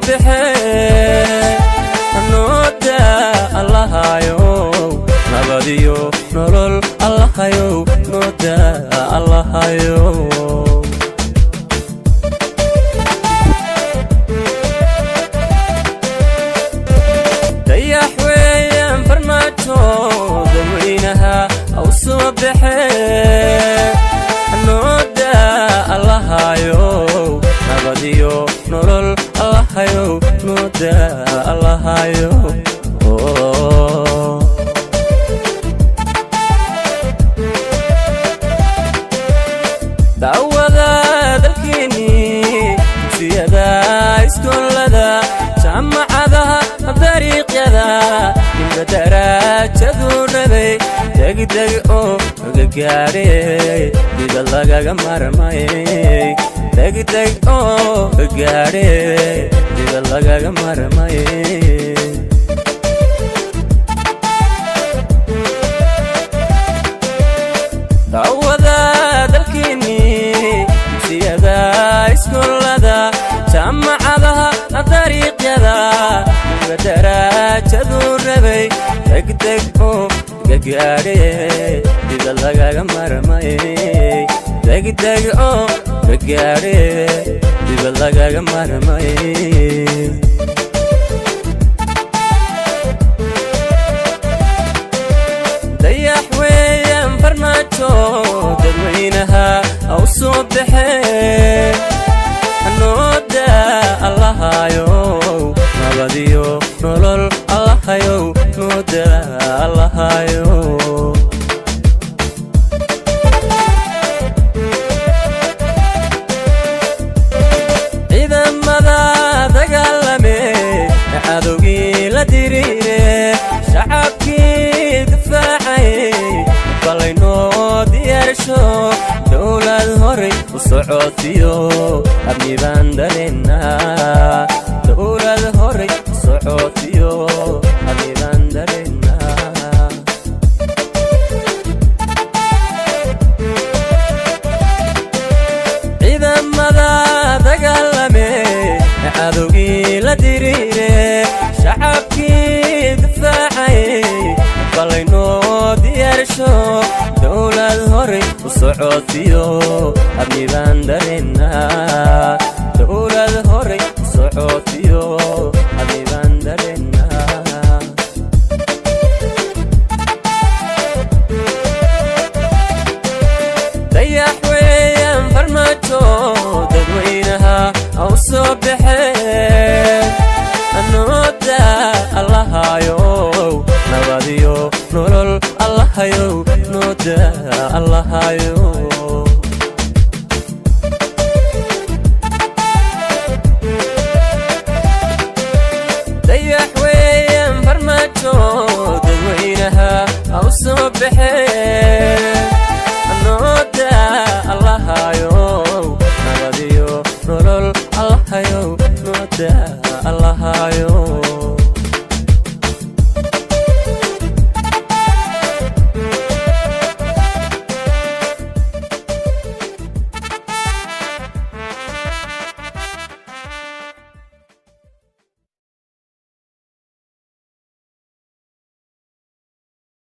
Baxee nooda Allahayow, nabadiyo nolol Allahayow, nooda Allahayow. Dayax weeyaan Farmaajo, dadweynaha au soo baxee nooda Allahayow, nabadiyo nolol Allahayow, nooda Allahayow. Daawada dalkeenii, dugsiyada, iskoolada, jaamacadaha, dariiqyada, ninba daraajaduu rabay degdeg oo ga gaadhe, dibad lagaga marmay, degdeg oo ga gaadhe, dibad lagaga marmay. Daawada dalkeenii, dugsiyada, iskoolada, jaamacadaha, dariiqyada, ninba daraajaduu rabay degdeg oo ga gaadhe, dibad lagaga marmay, degdeg oo ga gaadhe, dibad lagaga marmay. Dayax weeyaan Farmaajo, dadweynaha au soo baxee nooda Allahayow, nabadiyo nolol Allahayow, nooda Allahayow. Ciidamada dagaalame, cadowgii la diriire, shacabkii difaacay, balaynoo diyaarsho dowlad horay u socotiyo amni baan dareennaa, dowlad horay u socotiyo amni baan dareennaa. Ciidamada dagaalame, cadowgii la diriire, shacabkii difaacay, balaynoo diyaarsho dowlad horay u socotiyo amni baan dareennaa, dowlad horay u socotiyo amni baan dareennaa. Dayax weeyaan Farmaajo, dadweynaha au soo baxee nooda Allahayow, nabadiyo nolol Allahayow, nooda Allahayow. Dayax weeyaan Farmaajo, dadweynaha au soo baxee nooda Allahayow, nabadiyo nolol Allahayow, nooda Allahayow.